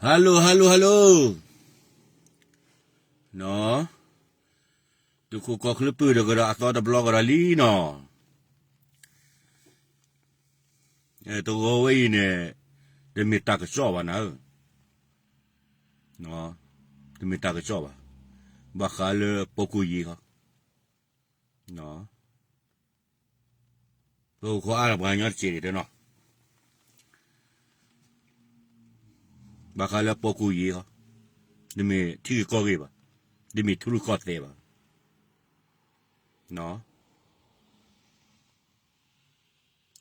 Hello hello hello, သုးခိၣ်ကီၢ်ချၢပုၢ်ဒီးကဒီးအသီတဘျီကဒီးလံနီၤ. တဂီၤဝဲအံၤန့ၣ် တမ့ၢ်တၢ်ကစီၣ်ဘၣ်နၤဧၢ, တမ့ၢ်တၢ်ကစီၣ်ဘၣ်, ဘၣ်ဃးလၢပိာ်ကူၣ်ယံၤခီ ပအိၣ်ခိးအါလၢပှၤကညီတစဲးဒံးတဲနီၤ, ဘၣ်ဃးလၢပိာ်ကူၣ်ယံၤခီ, တမ့ၢ်ထံဂ့ၢ်ကီၢ်ဂ့ၢ်ဘၣ်, တမ့ၢ်ထံရူၢ်ကီၢ်သဲးဘၣ်, တနံၤ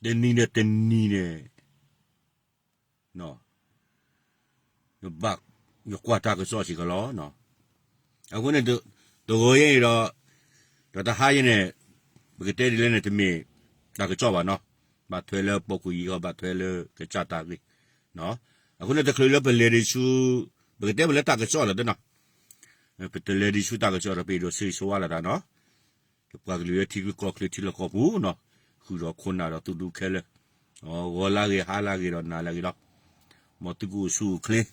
ဒီးတနံၤန့ၣ် ဘၣ်ယကွၢ်တၢ်ကစီၣ်စ့ၢ်ကီးလီၤ. အဃိန့ၣ် တဂီၤယဲအံၤဒီး ဒီးတဟါယဲန့ၣ် ပကတဲဒ်လဲၣ်န့ၣ် တမ့ၢ်တၢ်ကစီၣ်ဘၣ်နီၤ, ဘၣ်ထွဲလၢပိာ်ကူၣ်ယံၤခီ ဘၣ်ထွဲလၢကစၢ်တၢ်ဂ့ၢ်, အဃိန့ၣ် တချုးလၢပလဲၤဒံးဆူ ပကတဲပလၢတၢ်ကစီၣ်လီၤတဲနီၤ, ပတလဲၤဒံးဆူတၢ်ကစီၣ်ဒီး ပအဲၣ်ဒိးဆိၣ်ဂ့ၤဆိၣ်ဝါလီၤတၢ်နီၤ ပှၤကလုာ်လၢထံဂုၤကီၢ်ချၢထံလီၢ်ကီၢ်ပူၤနီၤ, ဃုာ်ဒီးခိၣ်နၢ်ဒီးသူၣ်ဒူခဲလၢာ်, ဂီၤလၢဂ့ၤ ဟါလၢဂ့ၤဒီးနၤလၢဂ့ၤလီၤ. မ်သုကအိၣ်ဆူၣ်အိၣ်ချ့,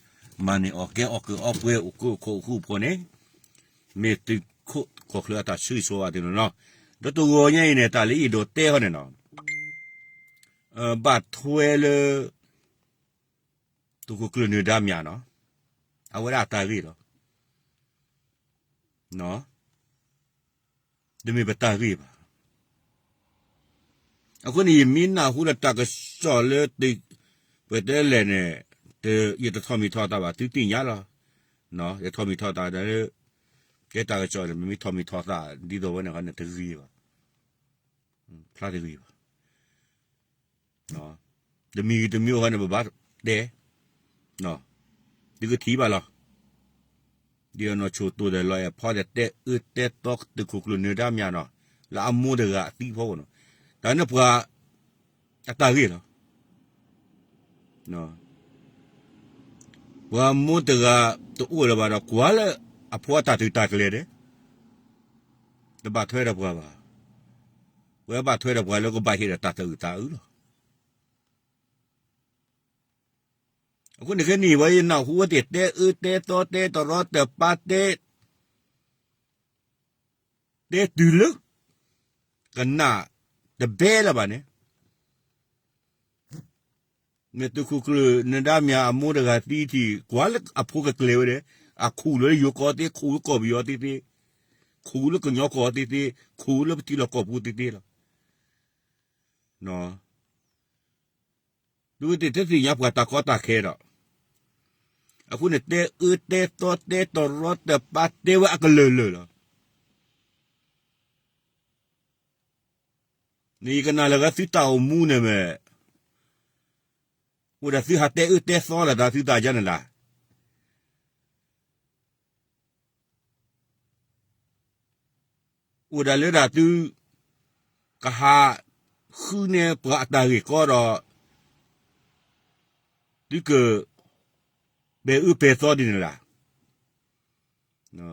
မၤန့ၢ်အီၣ်ကဲအီၣ်ကၢအီပှဲၤ အိၣ်ကၢအိၣ်ခိးအိၣ်ဃူအိၣ်ဖိးန့ၣ်, မ့ၢ်သုးခိၣ်ကီၢ်ချၢအတၢ်ဆိၣ်ဂ့ၤဆိၣ်ဝါတနီၤနီၤ. ဒီးတဂီၤညါအံၤန့ၣ် တၢ်လၢအဲၣ်ဒိးတဲဃီန့ၣ်နီၤ, ဘၣ်ထွဲလၢ သုးခိၣ်ကျၢၢ်နၢၤဒါမၠးနီၤ, အဝဲဒၣ်အတၢ်ဂ့ၢ်လီၤ. တမ့ၢ်ပတၢ်ဂ့ၢ်ဘၣ်. အဃိန့ၣ် ယမ့ၢ်နၢ်ဟူဒီးတၢ်ကစီၣ်လၢ ပတဲလဲၣ်န့ၣ်, ယတထီၣ်မံၤထီၣ်သးဘၣ် သုသ့ၣ်ညါလီၤ. ယထီၣ်မံၤထီၣ်သးဒီး ကဲတၢ်ကစီၣ်န့ၣ် ပမ့ၢ်ထီၣ်မံၤထီၣ်သး ဒ်သိးဝဲန့ၣ်ဃီန့ၣ် တဂ့ၤဘၣ်, ဖျါတဂ့ၤဘၣ်. တမံၤဂ့ၤတမံၤဂ့ၤဃီန့ၣ် ပဘၣ်တဲ, သုကထံၣ်ဘၣ်လီၤ. ဒ်အနီၢ်ဆိၣ်တိၢ်ဒီးလီၤအဲၣ်ဖီဒီး တဲအၢတဲသီသုးခိၣ်ကျၢၢ်နၢၤဒါမၠးနီၤ, လၢအမိၢ်တဂၤအသံအဖီခိၣ်နီၤ, တၢ်န့ၣ်ပှၤ အတၢ်ဂ့ၢ်လီၤ. ပှၤမိၢ်တဂၤတအိၣ်လၢၤဘၣ်ဒီး ကွၢ်လၢအဖိအတၢ်တုၤတၢ်ကျဲၤဒီး တဘၣ်ထွဲဒီးပှၤဘၣ်. ပှၤဘၣ်ထွဲဒီးပှၤလၢကဘၣ်ဟ့ၣ်ဒီးတၢ်သူၣ်အုးသးအုးလီၤ. အဃိန့ၣ်ခဲနံၣ် ပှၤယနၢ်ဟူဝဲသ့ၣ် တဲအၢတဲသီ တဲတရီတပါ တဲ တဲတုၤလၢ ကနၣ်တဘဲလၢၤဘၣ်န့ၣ်, မ့ၢ်သုးခိၣ်ကျၢၢ်နၢၤဒါမၠးအမိၢ်တဂၤသံထံၣ် ကွၢ်လၢအဖိကကျဲၤဝဲဒီး အခူၣ်လၢယိၤကီၢ်သ့, ခူၣ်လၢကီၢ်ပယီၤသ့သ့, ခူၣ်လၢကညီကီၢ်သ့သ့, ခူၣ်လၢပထံလီၢ်ကီၢ်ပူၤသ့သ့လီၤ. သုဝဲသ့ၣ်တသ့ၣ်ညါပှၤတၢ်ကီတၢ်ခဲဒီး, အဃိန့ၣ် တဲအၢတဲသီ တဲတရီတပါ တဲဝဲအကလုာ်လၢာ်လီၤ. န့ၣ်ယကနၣ်လၢာ်ဂၤသုတၢ်အိၣ်မူန့ၣ်မ့ၢ် အိၣ်ဒၣ်သုဟးတဲအၢတဲသီလၢတၢ်သုသးယါန့ၣ်လၢ အိၣ်ဒၣ်လၢဒၣ်သု ကဟးဃုန့ၢ်ပှၤအတၢ်ဂ့ၢ်ကီဒီး သုက ပဲာ်အၢပဲာ်သီဒ်န့ၣ်လၢ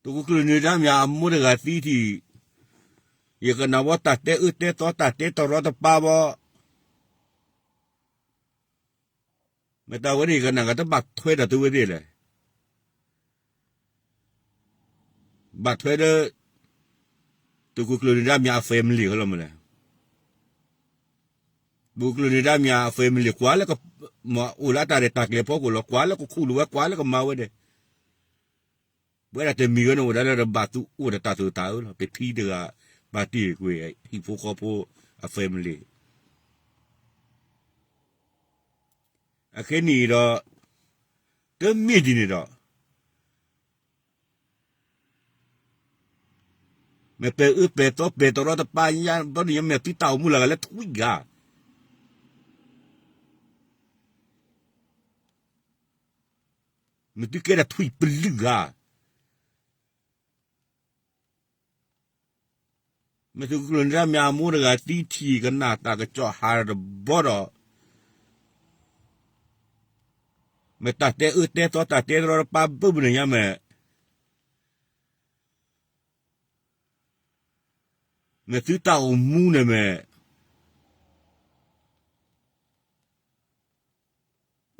သုးခိၣ်ကျၢၢ်နၢၤဒါမၠးအမိၢ်တဂၤသံထံၣ်, ယကနၣ်ဝဲတၢ်တဲအၢတဲသီ တၢ်တဲတရီတပါဘၣ်, မ့ၢ်တၢ်ဝဲန့ၣ် ယကနၣ်ကတဘၣ်ထွဲဒီးသုဝဲသ့ၣ်လဲၣ်. ဘၣ်ထွဲဒီး သုးခိၣ်ကျၢၢ်နၢၤဒါမၠးအ family ဃီလီၤမ့ၢ်လဲၣ်. သုးခိၣ်ကျၢၢ်နၢၤဒါမၠးအ family ကွၢ်လၢ အိၣ်လၢအတၢ်ရဲၣ်တၢ်ကျဲၤဖီခိၣ်လီၤ, ကွၢ်လၢကခူၣ်လိာ်ဝဲ ကွၢ်လၢကမၤဝဲဒၣ် ပဝဲဒၣ်တမံၤဂ့ၤန့ၣ် အိၣ်ဒၣ်လၢတဘၣ်သူၣ်အိၣ်ဒီးတၢ်သူၣ်တၢ်အၢလီၤ. ပဖံတဂၤ ဘၣ်တ့ၢ်ကွံာ် ဟံၣ်ဖိဃီဖိအ family အခဲနံၣ်အံၤဒီး တမ့ၢ်ဒ်န့ၣ်ဒီး မ့ၢ်ပဲာ်အၢပဲာ်သီ ပဲာ်တရီတပါညါ ဘီဒုညါ မ့ၢ်သုတၢ်အိၣ်မူလၢဂၤလၢထွံၣ်ဂၤ မ့ၢ်သုကဲဒၣ်ထွံၣ်ပလုၢ်ဂၤ, မ့ၢ်သုးခိၣ်ကျၢၢ်နၢၤဒါမၠးအမိၢ်တဂၤသံထံၣ် ကနၣ်တၢ်ကစီၣ်ဟးတဘီဒီး မ့ၢ်တၢ်တဲအၢတဲသီ တၢ်တဲတရီတပါဘၣ်မနုၤညါမ့ၢ် မ့ၢ်သုတၢ်အိၣ်မူန့ၣ်မ့ၢ်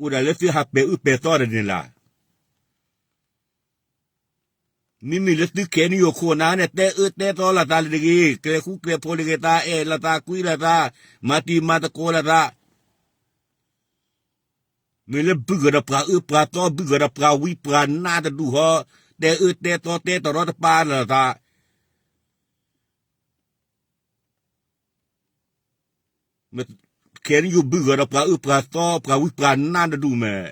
ပ အိၣ်ဒၣ်လၢသုဟးပဲာ်အၢပဲာ်သီတန့ၣ်လၢ်. မ့မ့ၢ်လၢသု KNU ခိၣ်နၢ်န့ၣ် တဲအၢတဲသီလိာ်သးလၢတဂ့ၤ, ကျဲၤဃူကျဲၤဖိးတဂ့ၤသး, အဲၣ်လိာ်သး, ကွံလိာ်သး, မၤတံၤမၤသကိးလိာ်သး, မ့ၢ်လၢဘုၣ်ကဒီးပှၤအၢပှၤသီ, ဘုၣ်ကဒီးပှၤဝံပှၤနါတဒူၣ်ဃီ, တဲအၢတဲသီတဲတရီတပါလိာ်သး. မ့ၢ် KNU ဘုၣ်ကဒီးပှၤအၢပှၤသီ ပှၤဝံပှၤနါတဒူၣ်မ့ၢ်,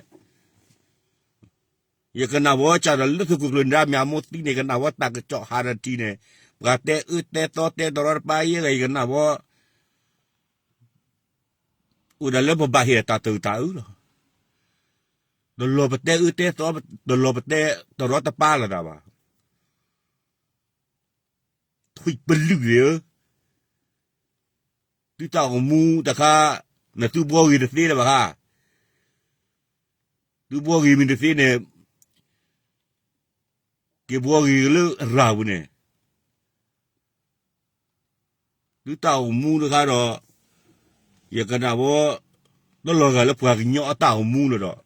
ယကနၣ်ဝဲစးဒီးလၢသုးခိၣ်ကျၢၢ်နဒါမ့ၢ်အမိၢ်သံန့ၣ် ယကနၣ်ဝဲတၢ်ကစီၣ်ဟးထီၣ်ထံန့ၣ်, ပှၤတဲအၢတဲသီတဲတရီတပါယဲဂၤ ယကနၣ်ဝဲ အိၣ်ဒၣ်လၢပဘၣ်ဟ့ၣ်အတၢ်တၢၢ်တၢ်အၢလီၤ. တလီၤပတဲအၢတဲသီ, တလီၤပတဲတရီတပါလိာ်သးဘၣ်. ထွံၣ်ပလုၢ်န့ၣ်ဧၢ, သုတၢ်အိၣ်မူတခါ, နသုဘှီဂ့ၤတသ့လၢၤဘၣ်ခါ, သုဘှီဂ့ၤမ့ၢ်တသ့န့ၣ်, က့ၤဘှီဂ့ၤလၢရၤပူၤန့ၣ် သုတၢ်အိၣ်မူတခါဒီး, ယကနၣ်ဝဲ, တလီၤဂာ်လၢပှၤကညီအတၢ်အိၣ်မူလၢၤဒီး,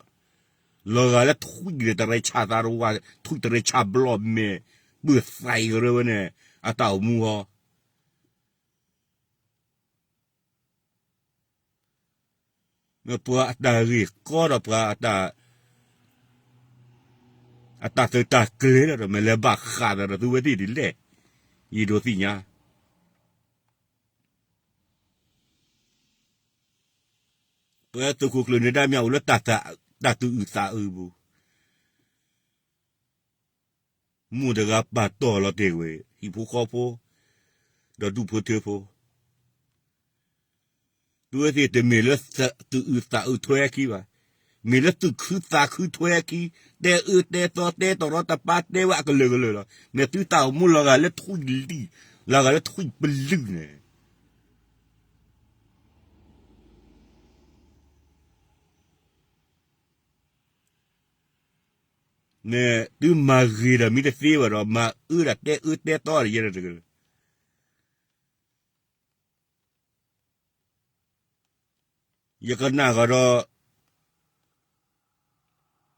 လီၤဂာ်လၢထွံၣ်တရဲဆါသးတဝါ, ထွံၣ်တရဲဆါဘျီၣ်မဲာ်, ပုၢ်သးအံၤကရၢဝဲန့ၣ်, အတၢ်အိၣ်မူဟီ မ့ၢ်ပှၤအတၢ်ဂ့ၢ်ကီဒီးပှၤအတၢ်, အတၢ်သုးတၢ်ကျဲၤလီၤဒီး မ့ၢ်လဲၤဘၣ်ဃးသးဒီးသုဝဲသ့ၣ်ဒ်လဲၣ်, ယအဲၣ်ဒိးသ့ၣ်ညါ. ပသုးခိၣ်ကျၢၢ်နဒါမ့ၢ်အိၣ်လၢတၢ်, တၢ်သူၣ်အုးသးအုးပူၤ မိၢ်တဂၤပာ်တီၢ်လီၤတ့ၢ်ဝဲ, ဟံၣ်ဖိဃီဖိ, ဒီးဒူၣ်ဖိထၢဖိ, သုဝဲသ့ၣ်တမ့ၢ်လၢသူၣ်အုးသးအုးထွဲခံဘၣ်, မ့ၢ်လၢသူၣ်ခုသးခုထွဲခံ, တဲအၢတဲသီတဲတရီတပါတဲဝဲအကလုာ်ကလုာ်လီၤ. မ့ၢ်သုတၢ်အိၣ်မူလီၤဂာ်လၢထွံၣ်လံၣ်, လီၤဂာ်လၢထွံၣ်ပလုၢ်န့ၣ် န့ၣ် သုမၤဂ့ၤဒီးမ့ၢ်တသ့ဘၣ်ဒီး မၤအၢဒၣ်တဲအၢတဲသီဒီးယဲတဂ့ၤ. ယကနၣ်ဃီဒီး,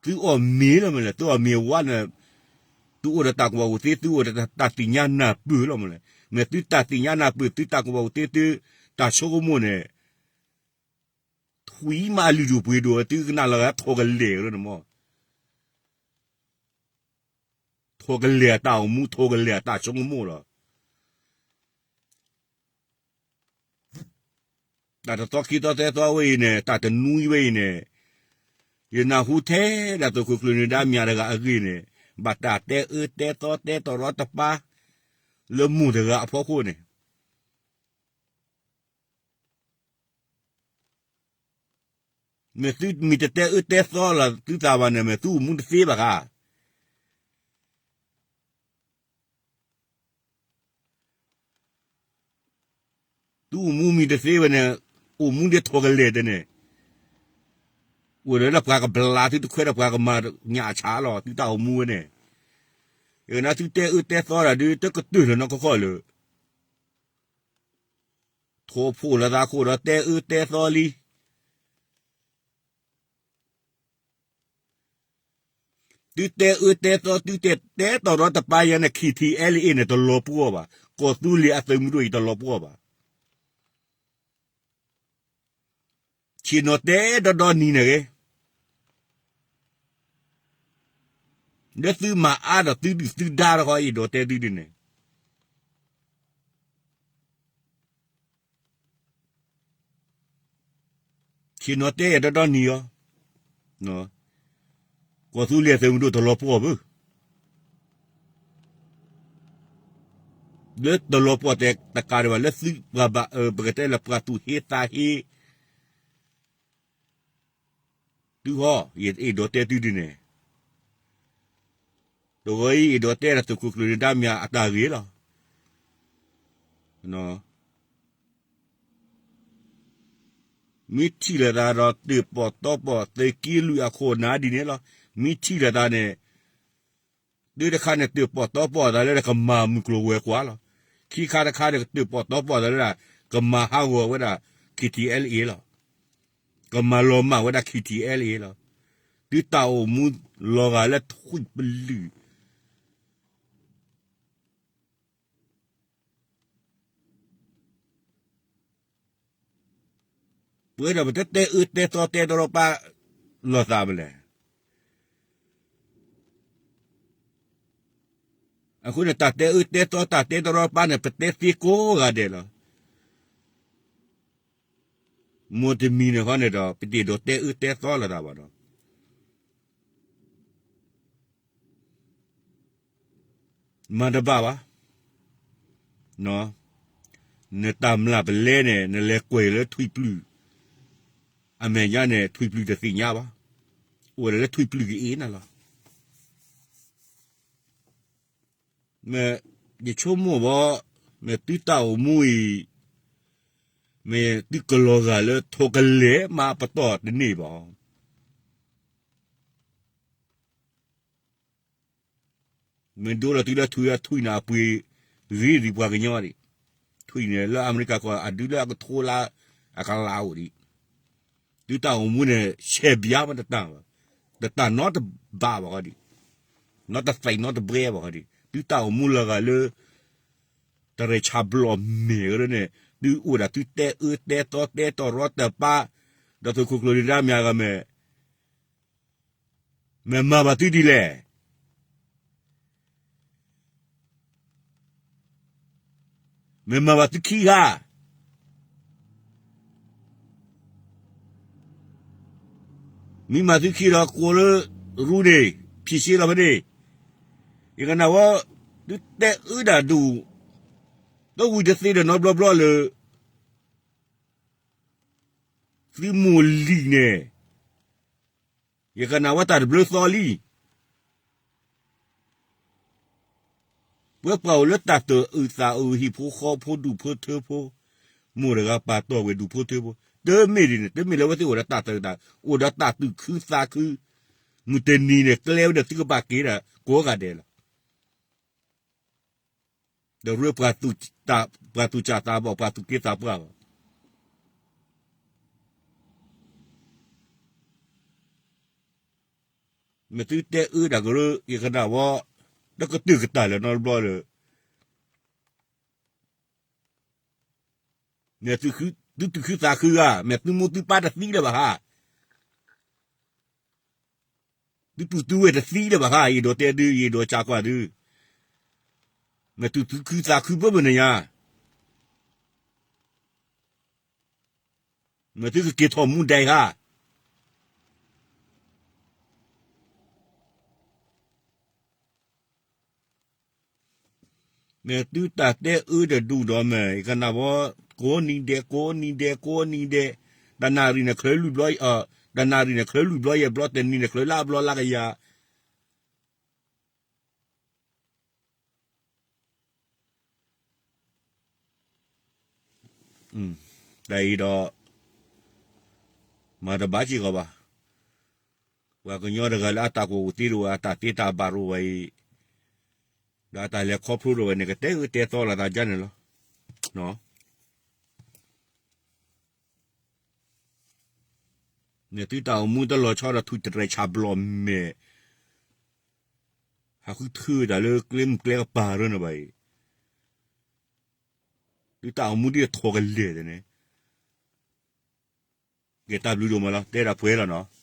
သုအီၣ်မ့ၤလီၤမ့ၢ်လဲၣ်, သုအီၣ်မ့ၤဝါန့ၣ်, သုအိၣ်ဒီးတၢ်ကူၣ်ဘၣ်ကူၣ်သ့, သုအိၣ်ဒီးတၢ်သ့ၣ်ညါနၢ်ပၢၢ်လီၤမ့ၢ်လဲၣ်. မ့ၢ်သုတၢ်သ့ၣ်ညါနၢ်ပၢၢ်, သုတၢ်ကူၣ်ဘၣ်ကူၣ်သ့, သုတၢ်ဆိကမိၣ်န့ၣ် ထွံၣ်မးအလုၢ်ဒိၣ်ပှ့ၤဒိၣ်, သုကနၣ်လီၤဂာ်ထိၣ်ကလဲာ်ကရၢန့ၣ်မး, ထိၣ်ကလဲာ်အတၢ်အိၣ်မူ, ထိၣ်ကလဲာ်အတၢ်ဆိကမိၣ်လီၤ. တၢ်တသီခံသီသၢသီဝဲအံၤန့ၣ်, တၢ်တနွံဝဲအံၤန့ၣ်, ယနၢ်ဟူထဲဒၣ်သုးခိၣ်ကျၢၢ်နဒါမ့ၢ်တဂၤအဂ့ၢ်န့ၣ်, ဘၣ်တၢ်တဲအၢတဲသီတဲတရီတပါ လၢမိၢ်တဂၤအဖီခိၣ်န့ၣ် မ့ၢ်သုမ့ၢ်တတဲအၢတဲသီလီၤသုသးဘၣ်န့ၣ်, မ့ၢ်သုအိၣ်မူတသ့ဘၣ်ခါ. သုအိၣ်မူမ့ၢ်တသ့ဘၣ်န့ၣ်, အိၣ်မူဒ်ထိၣ်ကလဲာ်တန့ၣ်, အိၣ်ဒီးလၢပှၤကဘျးသုတခွဲဒီးပှၤကမၤညၣ်အဆၣ်လီၤ, သုတၢ်အိၣ်မူဝဲန့ၣ်. ယနာ်သုတဲအၢတဲသီဒၣ်ဒုး တကတၢၢ်လၢၤနီၢ်ကီၢ်ခီၣ်လၢ ထိၣ်ဖှိၣ်လီၤသးခိၣ်ဒီးတဲအၢတဲသီလံ. သုတဲအၢတဲသီ, သုတဲတဲတရီတပါယၤန့ၣ် KTLA န့ၣ် တလီၤပှီၢ်ဘၣ်. ကီၢ်သူလ့ၤအသုးမုၢ်ဒိၣ်အံၤတလီၤပှီၢ်ဘၣ်. ဆ့ၣ်နီၤတဲဒီဒီနံၤန့ၣ်ဂ့ၤ, လၢသုမၤအါဒီးသုဒုၣ်သုဒါတခီ အဲၣ်ဒိးတဲသုဒ်န့ၣ် ဆ့ၣ်နီၤတဲယၤဒီဒီနံၤအီၤ, ကီၢ်သူလ့ၤအသုးမုၢ်ဒိၣ်တလီၤပှီၢ်ဘၣ်. လၢတလီၤပှီၢ်တဲတကးဒံးဘၣ် လၢသုပှၤဘၣ်အၢ ပကတဲလၢပှၤသူၣ်ဟ့သးဟ့ သုဟီ, ယအဲၣ်ဒိးတဲသုဒ်န့ၣ်, တဂီၤအံၤ အဲၣ်ဒိးတဲဒၣ်သုးခိၣ်ကျၢၢ်နဒါမ့ၢ်အတၢ်ဂ့ၢ်လီၤ. မ့ၢ်ထံၣ်လိာ်သးဒီးတၢၣ်ပီၣ်တီပီၣ် သုးက့လွံၢ်အခိၣ်အနၢ်ဒ်န့ၣ်လီၤ. မ့ၢ်ထံၣ်လိာ်သးန့ၣ် တုၤတခါန့ၣ် တၢၣ်ပီၣ်တီပီၣ်သးလၢဒၣ်ကမၤမုၢ်ကျိၤဝဲၤကွာ်လီၤ. ခံခါတခါန့ၣ် တၢၣ်ပီၣ်တီပီၣ်သးလၢဒၣ် ကမၤဟးဂီၤဝဲဒၣ် KTLA လီၤ. ကမၤလီၤမၢ်ဝဲဒၣ် ခံထံၣ်အဲလၢအံၤလီၤ. သုတၢ်အိၣ်မူလီၤဂာ်လၢထွံၣ်ပျုၢ် ပဝဲဒၣ်ပတတဲအၢတဲသီတဲတရီပၢ်လိာ်သးဘၣ်လဲၣ်. အဃိန့ၣ် တၢ်တဲအၢတဲသီတၢ်တဲတရီပၢ်န့ၣ် ပတဲသ့ကိးဂၤဒဲးလီၤ. မိၢ်တမံၤန့ၣ်ဃီန့ၣ်ဒီး ပတအဲၣ်ဒိးတဲအၢတဲသီလိာ်သးဘၣ်ဒီး မၤတဘၣ်ဘၣ်. နတၢ်မျၢ်ပလဲန့ၣ် နလဲၤကွဲးလၢထွံၣ်ပျုၢ် အမဲာ်ညါန့ၣ် ထွံၣ်ပျုၢ်တသ့ၣ်ညါဘၣ်. အိၣ်ဝဲဒၣ်လၢထွံၣ်ပျုၢ်ကအ့ၣ်နၤလီၤ. မ့ၢ်ယဆိကမိၣ်ဘၣ်, မ့ၢ်သုတၢ်အိၣ်မူအံၤ, မ့ၢ်သုကလီၤဂာ်လၢထိးကလဲာ်မးပတီၢ်တန့ၢ်ဘၣ်. မ့ၢ်ဒိလီၤသုလၢထွံၣ်, ထွံၣ်န့ၣ်အပှ့ၤ ဂ့ၤဒံးပှၤကညီဒံး, ထွံၣ်န့ၣ်လၢအမဲရကၤကီၢ် အဒုလၢအကထိလၢအကလးအိၣ်ဒံး, သုတၢ်အိၣ်မူန့ၣ် ဆဲးဘျါမးတတၢ်ဘၣ်, တတၢ်နီတဘးဘၣ်ဃီဒံး, နီတသံးနီတဘှဲဘၣ်ဃီဒံး, သုတၢ်အိၣ်မူလီၤဂာ်လၢ တရဲၣ်ဆၣ်ဘျီၣ်မဲာ်ကရၢန့ၣ်, သုအိၣ်ဒၣ်သုတဲအၢတဲသီတဲတရီတပါ, ဒီးသုးခိၣ်ကျၢၢ်ဒံးဒၣ်မ့ၢ်အဂၤမဲာ် မ့ၢ်မၤဘၣ်သုဒ်လဲၣ်. မ့ၢ်မၤဘၣ်သုခံဂၤ, မ့ၢ်မၤသုခံဒီးကိးလၢရူန့ၣ် ဖံးစ့လီၤဖဲန့ၣ်, ယကနၣ်ဝဲ သုတဲအၢဒၣ်ဒိၣ်, တဝံၤတသ့ဒီးနီတဘျီဘျီလၢ သုမိၢ်လံၤန့ၣ် ယကနၣ်ဝဲတၢ်တဘျုးသီလံ. ပဝဲပှၤအိၣ်လၢတၢ်တၢၢ်အုၣ်သးအုၣ် ဟံၣ်ဖိဃီဖိ ဒူၣ်ဖိထၢဖိ, မိၢ်တဂၤပာ်တီၢ်ဝဲဒူၣ်ဖိထၢဖိ, တမ့ၢ်ဒ်န့ၣ် တမ့ၢ်လၢဝဲသ့ၣ်အိၣ်ဒီးတၢ်တၢၢ်တၢ် အိၣ်ဒီးတၢ်သူၣ်ခုသးခု, မုၢ်တနံၤန့ၣ် ကျဲဝဲဒီးသုကဘၣ်က့ၤဒၣ်ကိးဂၤဒဲးလီၤ. ဒီးရ့ပှၤသူၣ်စၢ်သးဘီၣ် ပှၤသူၣ်က့သးပှၢ်ဘၣ်. မ့ၢ်သုတဲအၢဒၣ်ကရၢ ယကနၣ်ဝဲ တကတၢၢ်ကတၢၢ်လၢၤနီတဘျီလၢ မ့ၢ်သုသူၣ်ခုသးခုဧါ, မ့ၢ်သုမိၢ်သုပၢ်တသံလၢၤဘၣ်ဧါ, သုပုၢ်သုဝဲၢ်တသံလၢၤဘၣ်ဧါ, ယအဲၣ်ဒိးတဲဒုး ယအဲၣ်ဒိးစံးကွၢ်သု, မ့ၢ်သုသူၣ်ခုသးခုဖဲမနုၤညါ, မ့ၢ်သုကက့ၤထီၣ်မူဒါဧါ. မ့ၢ်သုတၢ်တဲအၢတဒူၣ်ဒီးမ့ၢ် ယကနၣ်ဝဲ ကိးနံၤဒဲး ကိးနံၤဒဲး ကိးနံၤဒဲး, တနၣ်ရံၣ်န့ၣ် ချၢလွံၢ်ဘျီ, တနၣ်ရံၣ်န့ၣ် ချၢလွံၢ်ဘျီယဲၢ်ဘျီ, တနံၤန့ၣ် ချၢလၢအဘျီလၢကယၤ တၢ်အံၤဒီး မၤတဘၣ်စ့ၢ်ကီးဘၣ်. ပှၤကညီတဂၤလၢအတၢ်ကူၣ်ဘၣ်ကူၣ်သ့ဒိၣ်ဝဲ အတၢ်သ့တၢ်ဘၣ်ဒိၣ်ဝဲအံၤ, ဒီးအတၢ်လဲၤခီဖျိဒိၣ်ဝဲန့ၣ် ကတဲအၢတဲသီလိာ်သးဒ်န့ၣ်လီၤ. မ့ၢ်သုတၢ်အိၣ်မူတလီၤဆီဒီး ထွံၣ်တရဲၣ်ဆၣ်ဘျီၣ်မဲာ်, ဟးဃုထၢတၢ်လၢကျဲမုၢ်ကျဲကပၤရၢန့ၣ်ဘၣ်အံၤ, သုတၢ်အိၣ်မူဒ်အထိၣ်ကလဲာ်န့ၣ်, ကဲတၢ်ဘျုးဒိၣ်မးလီၤ, တဲဒၣ်ပှဲၤလီၤနီၤ.